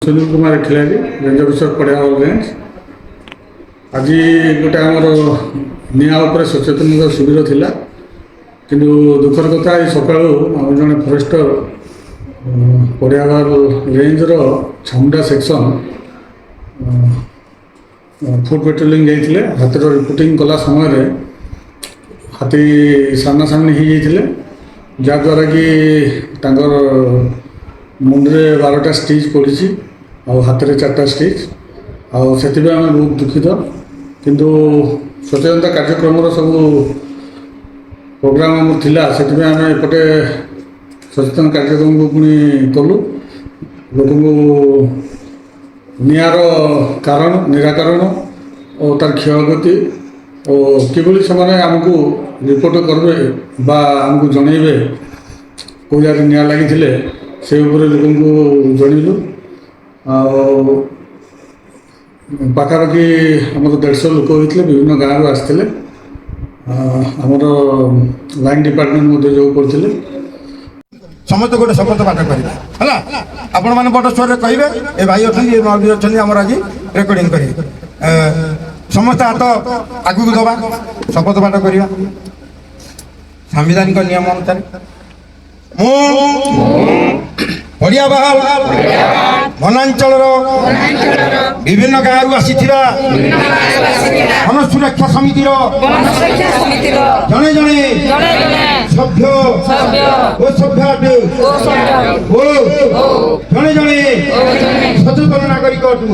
Sunil Kumar Khilari, range officer, Padiabahal range. ଆଜି ଗୋଟେ ଆମର ନିଆଁ ଉପରେ ସଚେତନତା ଶିବିର ଥିଲା। କିନ୍ତୁ ଦୁଃଖର କଥା, ଏଇ ସକାଳୁ ଆମର ଜଣେ ଫରେଷ୍ଟର, ପଡ଼ିଆବାହାଲ ରେଞ୍ଜର ଛାମୁଣ୍ଡା ସେକ୍ସନ୍ ଫୁଟ୍ ପେଟ୍ରୋଲିଂ ଯାଇଥିଲେ। ହାତୀର ରିପୋର୍ଟିଂ କଲା ସମୟରେ ହାତୀ ସାମ୍ନାସାମ୍ନି ହେଇଯାଇଥିଲେ, ଯାହାଦ୍ୱାରା କି ତାଙ୍କର ମୁଣ୍ଡରେ 12ଟା ଷ୍ଟିଚ୍ ପଡ଼ିଛି ଆଉ ହାତରେ ଚାରିଟା ଷ୍ଟିଚ୍। ଆଉ ସେଥିପାଇଁ ଆମେ ବହୁତ ଦୁଃଖିତ। କିନ୍ତୁ ସଚେତନତା କାର୍ଯ୍ୟକ୍ରମର ସବୁ ପ୍ରୋଗ୍ରାମ୍ ଆମର ଥିଲା, ସେଥିପାଇଁ ଆମେ ଏପଟେ ସଚେତନ କାର୍ଯ୍ୟକ୍ରମକୁ ପୁଣି କଲୁ। ଲୋକଙ୍କୁ ନିଆଁର କାରଣ, ନିରାକରଣ ଓ ତାର କ୍ଷୟକ୍ଷତି ଓ କିଭଳି ସେମାନେ ଆମକୁ ରିପୋର୍ଟ କରିବେ ବା ଆମକୁ ଜଣେଇବେ କେଉଁ ଜାଗାରେ ନିଆଁ ଲାଗିଥିଲେ, ସେ ଉପରେ ଲୋକଙ୍କୁ ଜଣେଇଲୁ। ଆଉ ପାଖାପାଖି ଆମର 150 ଲୋକ ହୋଇଥିଲେ, ବିଭିନ୍ନ ଗାଁରୁ ଆସିଥିଲେ। ଆମର ଲାଇନ୍ ଡିପାର୍ଟମେଣ୍ଟ ମଧ୍ୟ ଯୋଗ କରିଥିଲେ। ସମସ୍ତେ ଗୋଟେ ଶପଥ ପାଠ କରିବା, ହେଲା? ଆପଣମାନେ ବଡ଼ ସ୍ୱରରେ କହିବେ। ଏ ଭାଇ ଅଛନ୍ତି, ଏ ବି ଅଛନ୍ତି, ଆମର ଆଜି ରେକର୍ଡିଂ କରିବେ। ସମସ୍ତେ ହାତ ଆଗକୁ ଦେବା, ଶପଥ ପାଠ କରିବା ସାମ୍ବିଧାନିକ ନିୟମ ଅନୁସାରେ। ମୁଁ ପଡ଼ିଆବାହାଲ ବନାଞ୍ଚଳର ବିଭିନ୍ନ ଗାଁରୁ ଆସିଥିବା ବନ ସୁରକ୍ଷା ସମିତିର ସୁରକ୍ଷା ସମିତିର ଜଣେ ଜଣେ ଜଣେ ଜଣେ ସଭ୍ୟ ସଭ୍ୟ ଓ ସଭ୍ୟା ଅଟେ ଓ ସଭ୍ୟ ଓ ଜଣେ ଜଣେ ଓ ଜଣେ ସଚେତନ ନାଗରିକ ଅଟୁ।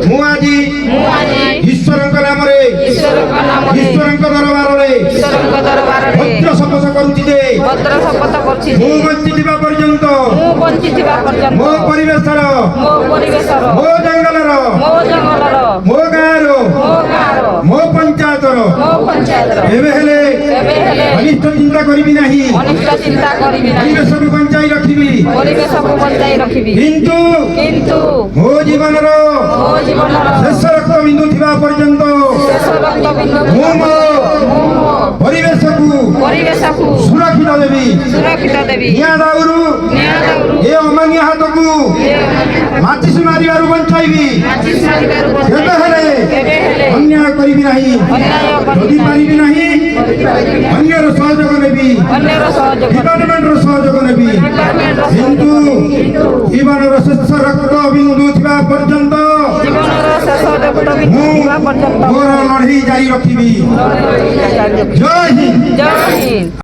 ମୁଁ ଆଜି ମୁଁ ଆଜି ଈଶ୍ୱରଙ୍କ ନାମରେ, ଈଶ୍ୱରଙ୍କ ନାମରେ, ଈଶ୍ୱରଙ୍କ ଦରବାରରେ ଈଶ୍ୱରଙ୍କ ଦରବାରରେ ଭଦ୍ର ଶପଥ କରୁଛି ଯେ ଭଦ୍ର ଶପଥ କରୁଛି ଯେ ମୁଁ ବଞ୍ଚିଥିବା ପର୍ଯ୍ୟନ୍ତ ମୁଁ ବଞ୍ଚିଥିବା ପର୍ଯ୍ୟନ୍ତ ମୋ ପରିବେଶର, ମୋ ପରିବେଶର, ମୋ ଜଙ୍ଗଲର, ମୋ ଜଙ୍ଗଲର, ମୋ ଗାଁର, ମୋ ଗାଁର, ମୋ ପଞ୍ଚାୟତର ମୋ ପଞ୍ଚାୟତର କେବେ ହେଲେ କେବେ ହେଲେ ଅନିଷ୍ଟ ଚିନ୍ତା କରିବି ନାହିଁ। ଅନିଷ୍ଟ ଚିନ୍ତା କରିବି ନାହିଁ। ପରିବେଶକୁ ବଞ୍ଚାଇ ରଖିବି। ପରିବେଶକୁ ବଞ୍ଚାଇ ରଖିବି। କିନ୍ତୁ କିନ୍ତୁ ମୋ ଜୀବନର ମୋ ଜୀବନର ଶେଷ ରକ୍ତ ବିନ୍ଦୁ ଥିବା ପର୍ଯ୍ୟନ୍ତ ଶେଷ ରକ୍ତ ବିନ୍ଦୁ ମୁଁ ମୋ ମୁଁ ମୋ ପରିବେଶକୁ ପରିବେଶକୁ ସୁରକ୍ଷିତ ଦେବି। ସୁରକ୍ଷିତ ଦେବି। ନିଆଁ ଦାଉରୁ ନିଆଁ ଦାଉରୁ ଏ ଅମାନିଆ ହାତକୁ ଏ ମାଚିସ ମାରିବାରୁ ବଞ୍ଚାଇବି। ମାଚିସ୍ ମାରିବାରୁ କେବେ ହେଲେ କେବେ ହେଲେ ଅନ୍ୟାୟ କରିବି ନାହିଁ। ଅନ୍ୟାୟ କରିବି ଯଦି ନାହିଁ। ପାରିବି ନାହିଁ, ଅନ୍ୟର ସହଯୋଗ ନେବି। ଅନ୍ୟର ସହଯୋଗ ଡିପାର୍ଟମେଣ୍ଟର ସହଯୋଗ ନେବି। ଡିପାର୍ଟମେଣ୍ଟର କିନ୍ତୁ କିନ୍ତୁ ଜୀବନର ଶେଷ ରକ୍ତ ବିନ୍ଦୁ ଥିବା ପର୍ଯ୍ୟନ୍ତ ଜୀବନର ଶେଷ ରକ୍ତ ବିନ୍ଦୁ ମୁଁ ଥିବା ପର୍ଯ୍ୟନ୍ତ ମୋର ଲଢ଼େଇ ଜାରି ରଖିବି। ଲଢ଼େଇ ଜାରି ରଖିବି। ଜୟ ହିନ୍ଦ। ଜୟ ହିନ୍ଦ।